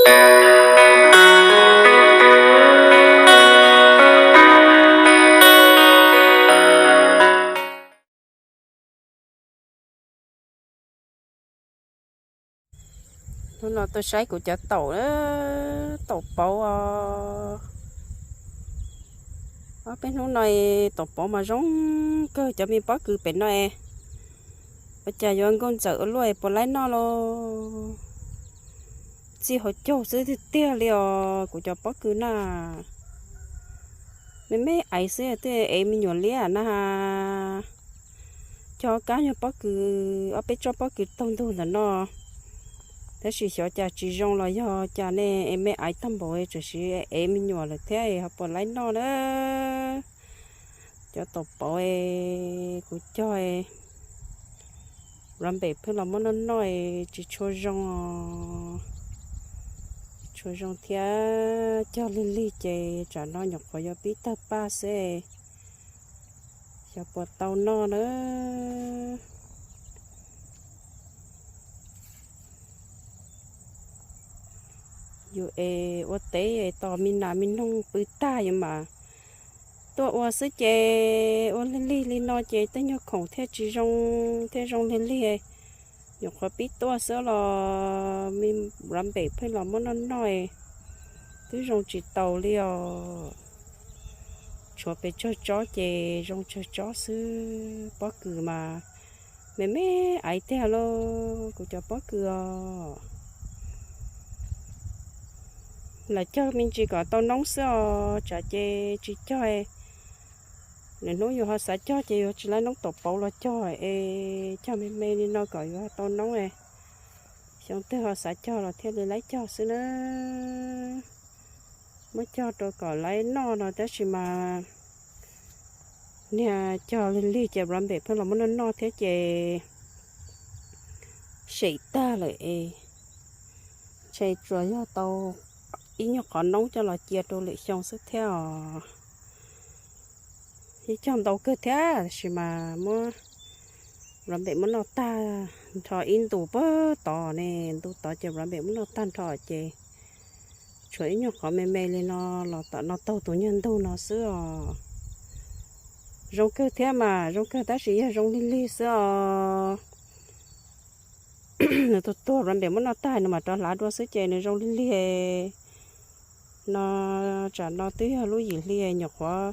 Hnub no tuaj saib kuv cov taum, taum pauv os. Ob peb hnub no taum pauv mas zoo kawg, cov me pob kws pem no es ua cas yuav nkauj ntxawm ua luaj es puas laib noj lauj. Txij hauv caug xwb tiag tiag li os kuv cov pob kws na. Me me aiv xwb twb ev me nyuam liab na. Cog kab nyuag pob kws, ob peb tsob pob kws taug ntug ntawm no, tab sis xyov cas tsis zoo los yog cas ne, me aiv tag npaum tseem siv ev me nyuam lawm thiab ho puas laib noj na. Cov taum pauv kuv cog, ua npem pheej los muab noj noj tsis tshua zoo, tshua zoo thiab. Cog lig lig ces tsam no nyuam qhuav yuav pib tawg paj xwb, xyov puas tau noj na. Yus es ua teb tos me nas me noog pw tag yus mam tuaj ua xwb ces ua lig lig li no ces tej nyuag khoom thiaj tsis zoo, thiaj zoo lig lig. Nyuam qhuav pib tuaj xwb los me ua npem pheej los muab noj noj, twb zoo tsis taus li os. Tshuav pes tsawg tsob ces zoo tsawg tsob xwb, pob kws mas me me aiv tiag lauj kuv cov pob kws os. Lam cog me ntsis kom tau noob xwb os, tsam ces tsis cog, lwm hnub yus ho xav cog ces yus tsis laib noob taum pauv los cog es cog me me li no kom yus ho tau noob, xyoo twg ho xav cog los thiaj li laib cog xwb na. Muab cog rau kom laib noj no tab sis mas niag cog lig lig ces ua npem pheej los muab noj noj thiab ces sem tag lawm es ntshe tsuas yog tau ib nyuag qhov noob coj los cia rau lwm xyoo xwb thiab os. Yeej cog ntau kawg thiab tab sis mas muab ua npem muab noj tag nrho ib ntu puag tod ne, ntu tod ces ua npem muab noj tag nrho ces tshuav ib nyuag qhov me me li no los tom no taug tus nyuag ntug no xwb os. Zoo kawg thiab mas zoo kawg tab sis yog zoo lig lig xwb os. Nws tuag tuag ua npem muab noj tag no mas rov hlav dua xwb ces nws zoo lig lig no. Tsam no twb yog lub yim hli nyuam qhuav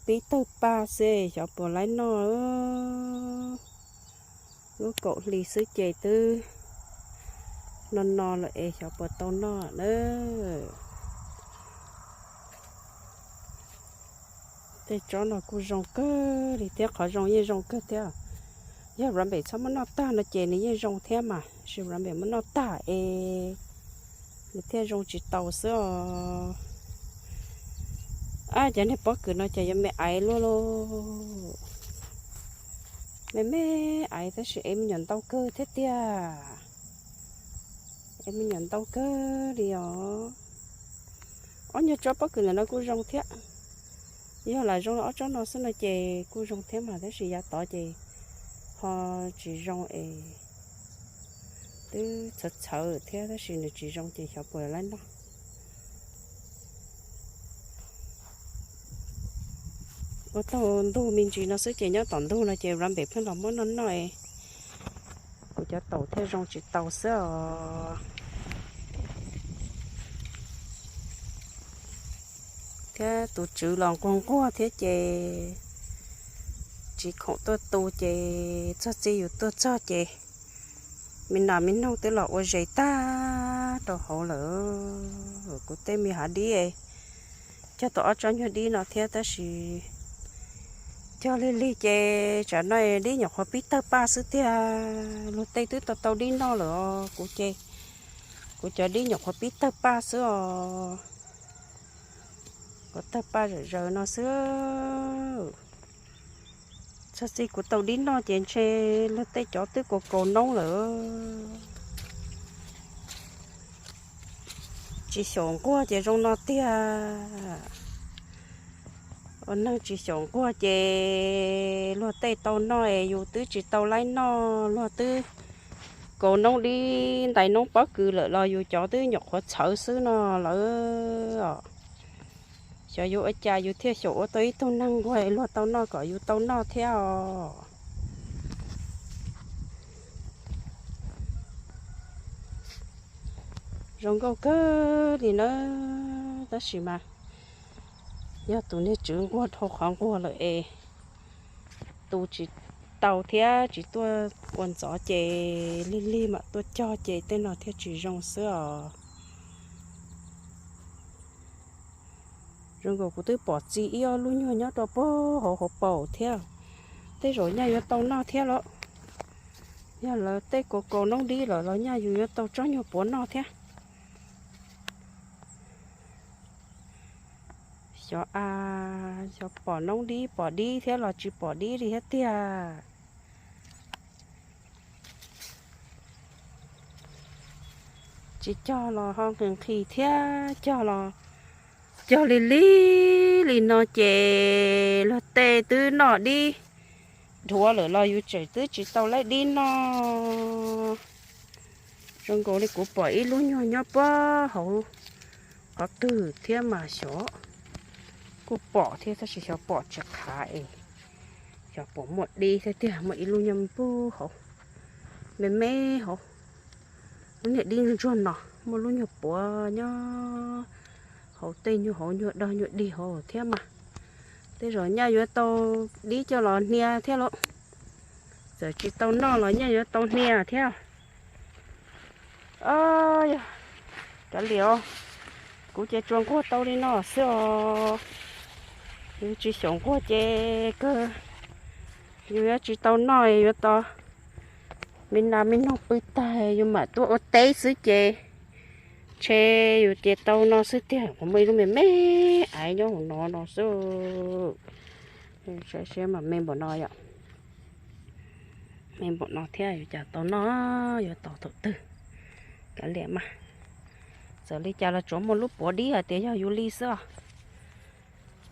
pib tawg paj xwb xyov puas laib noj. Lub kaum hli xwb ces twb no no lawm es xyov puas tau noj na. Tej tsob no kuj zoo kawg li thiab, qhov zoo yeej zoo kawg thiab. Yog ua npem txhob muab noj tag no ces nws yeej zoo thiab mas, sis ua npem muab noj tag es nws thiaj zoo tsis tau xwb os. Ab, cov niag pob kws no ces yuav me aiv luaj lauj. Me me aiv tab sis ev me nyuam ntau kawg thiab tiag. Ev me nyuam ntau kawg li os. Ob nyuag tsob pob kws ntawm no kuj zoo thiab. Yog lam zoo ob tsob no xwb no ces kuj zoo thiab mas tab sis yav tod ces ho tsis zoo es twb txhawv txhawv thiab tab sis nws tsis zoo ces xyov puas laib noj. Ua taug ntug me ntsis no xwb ces nyob tom ntug no ces ua npem pheej los muab noj noj es kuv cov taum thiaj zoo tsis tau xwb os. Thiab tus tswv los nquag nquag thiab ces tsis khoom tuaj tu ces txog txij yus tuaj txog ces me nas me noog twb los ua zes tag rau hauv lawm. Kuv tej me hav dib, cog tau ob tsob nyuag dib no thiab tab sis cog lig lig ces tsam no dib nyuam qhuav pib tawg paj xwb tiag. Luag tej twb tau tau dib noj lawm os, kuv ces kuv cov dib nyuam qhuav pib tawg paj xwb os. Kuv tawg paj zom zaws no xwb. Txog txij kuv tau dib noj ces ntshe luag tej cov twb kaus kaus noob lawm. Tsis xyaum nquag ces zoo no tiag. Ua neeg tsis xyaum nquag ces luag tej tau noj es yus twb tsis tau laib noj, luag twb kaus noob dib ntais noob pob kws lawm los yus cov twb nyuam qhuav txhawv xwb no lawm os. Xyov yuav ua cas yus thiaj xyaum ua tau ib tug neeg nquag luag tau noj kom yus tau noj thiab os. Zoo nkauj kawg li nawb, tab sis mas yog tus niag tswv nquag dhau qhov nquag lawm es tu tsis tau thiab tsis tuaj ua ntxov ces lig lig mam tuaj cog ces tej no thiaj tsis zoo xwb os. Zoo nkaus kuv twb pom txi ib ob lub nyuag nyob rau puag hauv hauv paus thiab. Tej zaum nyaj yuav tau noj thiab los. Yog lawv tej kaus kaus noob dib lawm los nyaj yus yuav tau tsob nyuag puav noj thiab. Xyov a, xyov pom noob dib pom dib thiab los tsis pom dib li thiab tiag. Tsis cog los ho nqhis nqhis thiab, cog los cog li li li no ces luag tej twb noj dib dhuav lawm los yus tseem twb tsis tau laib dib noj. Zoo nkaus li kuv pom ib lub nyuag nyob puag hauv qhov twg thiab mas xyov, kuj pom thiab tab sis xyov pom tsis qhav es xyov puas muaj dib thiab tiag. Muaj ib lub nyob puag hauv, me me hauv, lub niag dib ntsuag no, muaj lub nyuag puav nyob hauv tej nyuag hauv nyuag dog nyuag dig hauv thiab mas. Tej zaum nyaj yuav tau dib coj los hnia thiab lauj. Txawm tsis tau noj los nyaj yuav tau hnia thiab. Yog, kav liam, kuv ces tsuas nquag tau li no xwb os. Yus tsis xyaum nquag ces kawg, yus yuav tsis tau noj, yuav tau me nas me noog pw tag yus mam tuaj ua teb xwb ces ntshe yus ces tau no xwb tiag. Kuv muaj ib lub me me aiv nyob hauv no no xwb. Saib seb mas me npaum no yom. Me npaum no thiab yuav cas tau noj, yuav tau thaum twg. Kav liam mas, txawm li cas los tsuas muaj lub puav dib hais tias yog yus li xwb os.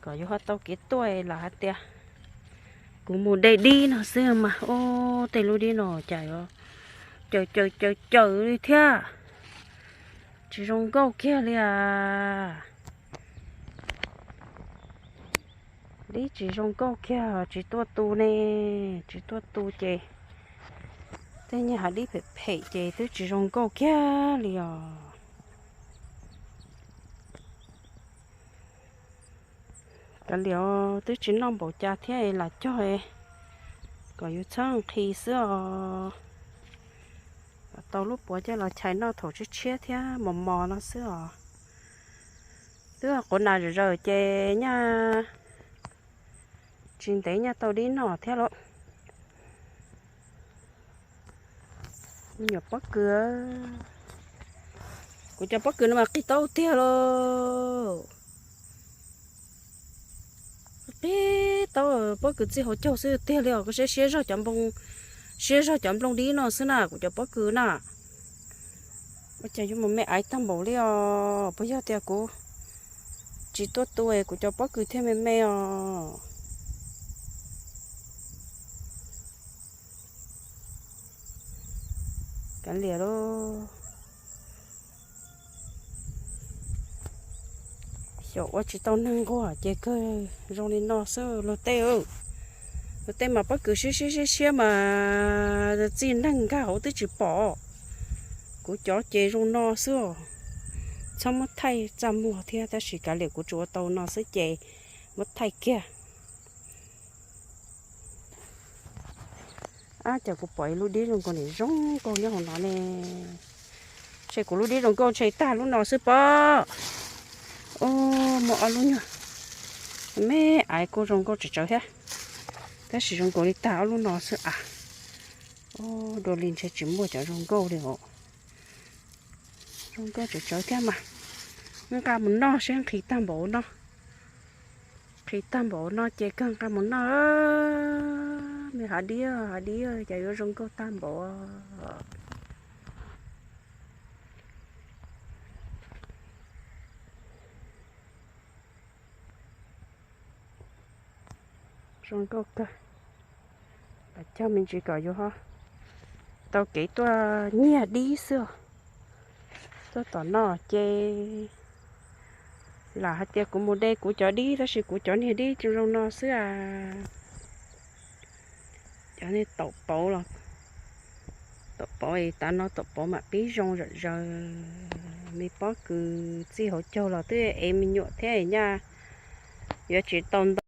Kom yus ho tau kev tuaj los hais tias kuv mus de dib no xwb mas, ub, tej lub dib no cas yuav caws caws caws caws li thiab. Tsis zoo nkauj kiag li as. Dib tsis zoo nkauj kiag, tsis tuaj tu ne, tsis tuaj tu ces tej nyuag hav dib phem phem ces twb tsis zoo nkauj kiag li os. Kav liam, twb tsis noj npaum cas thiab lam cog kom yus txhob nqhis xwb os. Kom tau lub puav coj los chais noj thaum tshiab tshiab thiab mos mos no xwb os. Twb quav nas zawm zaws ces nyaj tsis ntev nyaj tau dib noj thiab lauj. Nyuam pob kws, kuv cov pob kws no mas qis taub tiag lauj. Qis taub, pob kws txij hauv caug xwb tiag li os. Koj saib siab zog cov nplooj, siab zog cov nplooj dib no xwb na, kuv cov pob kws na. Ua cas yuav mus me aiv tag npaum li os? Puas yog tias kuv tsis tuaj tu es kuv cov pob kws thiaj me me os? Kav liam lauj. Xyaum ua tsis tau neeg nquag ces kawg zoo li no xwb luag tej. Luag tej mas pob kws siab siab siab siab mas txij neeg nkag hauv twb tsis pom. Kuv cov ces zoo no xwb os. Txhob muab thaij txaj muag thiab, tab sis kav liam kuv tsuas ua tau no xwb ces muab thaij kiag. Ab, cas kuv pom ib lub dib zoo nkauj nim zoo nkauj nyob hauv no ne. Ntshe kuv lub dib zoo nkauj ntshe tag lub no xwb pob. Ub, muaj ob lub nyuag me aiv kuj zoo nkauj tsawv tsawv thiab, tab sis zoo nkaus li tag ob lub no xwb as. Ub, dua li ntshe tsis muaj cov zoo nkauj li os. Zoo nkauj tsawv tsawv thiab mas. Nqa mus noj seb nqhis tag npaum no. Nqhis tag npaum no ces kawg nqa mus noj. Me hav dib, hav dib cas yuav zoo nkauj tag npaum. Zoo nkauj kawg. Cog me ntsis kom yus ho Tau kev tuaj nyiag dib xwb. Tuaj tom no ces lam hais tias kuv mus de kuv cov dib tab sis kuv cov niag dib zoo zoo no xwb a. Cov niag taum pauv los, taum pauv es tav no taum pauv mam pib zoo zom zaws. Me pob kws txij hauv caug los twb ev me nyuam thiab nyaj yuav tsis tau nto.